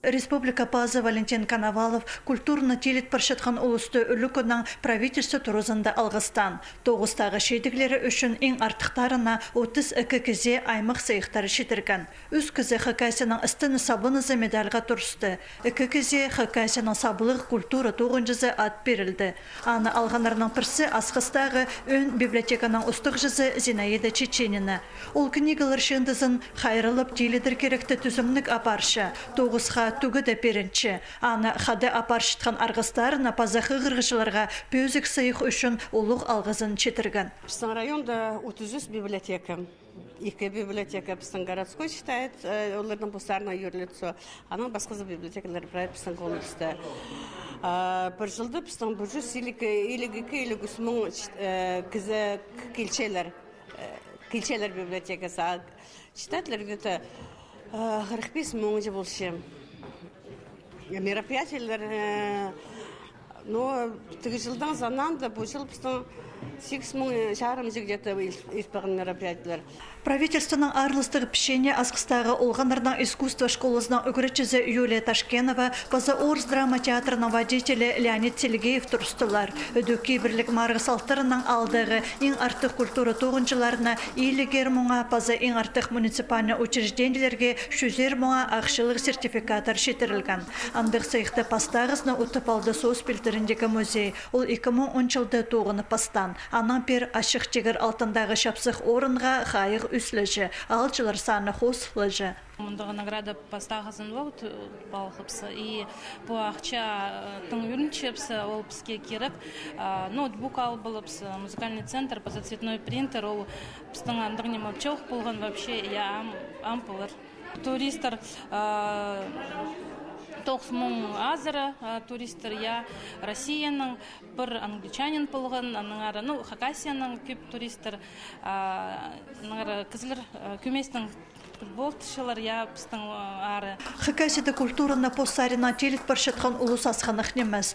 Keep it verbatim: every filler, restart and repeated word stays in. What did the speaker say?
Республика пазы Валентин Коновалов культураны тиліт парчатхан улусты ӱлӱкӱннең правительство туразында алғыстаан. Тоғыстағы чидіглері ӱчӱн иң артыхтарына отыс ікі кізее аймах сыйыхтар читірген. Ӱс кізі Хакасияның істіні сабынызы медальға турысты. Ікі кізее Хакасияның саблығ культура тоғынҷызы ат пирілді. Аны алғаннарның пірсі Асхыстағы ӧӧн библиотеканың устағҷызы Зинаида Чеченина. Ол книгалар чыындызын хайраллап тилідер киректі тӱзімніг апарча, тоғысха тӱгӱ дее пирінче. Аны хада апарчатхан арғыстарына паза хығырығҷыларға пӧзік сыйых ӱчӱн улуғ алғызын читірген. Пістің районда отыс ӱс библиотека. Ікі библиотека пістің городской читает, э, оларның постарына юрилет со. Анаң пасхазы библиотекалар прай пістің конкурста. А, пір чылда пістің пір чӱс илиг, илиг ікі, илиг ӱс муң чит-, э, кізі к-, килчелер. Э, килчелер библиотеказы. А читатель где-то, э, хырых пис муңҷа полча. Мероприятиелер, э, ну, тігі чылдаң санаанда, пу чыл пістің сигіс муң чарымҷа где-то ил-, илтпеген мероприятиелер. Правительствоның аарластығ пічиине Асхыстағы олғаннарның искусство школазының ӱгретчізі Юлия Ташкенова паза орыс драма театрының водителі Леонид Сергеев турыстылар. Ідӧк кибірліг марығ салтарынаң аалдағы иң артых культура тоғынҷыларына илігер муңа паза иң артых муниципальный учреждениелерге чӱзер муңа ахчалығ сертификаттар читірілген. Андағ сыйыхты пастағызын утып алды соос пилтіріндегі музей. Ол ікі муң он чылда тоғынып пастаан. Анаң пеер ачых тигір алтындағы чапсых орынға хайығ ӧсче, аалҷылар саны хозылча. Мындағ награда пастағызын ол т-, алғабыс. И пу ахча, э, тың ӱрінчебіс, ол піске кирек. А, ноутбук алып алғабыс, музыкальный центр, паза цветной принтер, ол пістің андағ ниме чох полған вообще, я, ам, ам полар. Туристтер, а, тоғыс муң азыра, а, туристтер, я, Россияның, пір англичанин полған, аннаңар, ну, Хакасияның кӧп туристтер, а, аннаңар кізілер, а, кӧместең футболчылар, я, пістің, а, ары. Хакасияда культураны пос саринаң тиліт парчатхан улус асхынах нимес.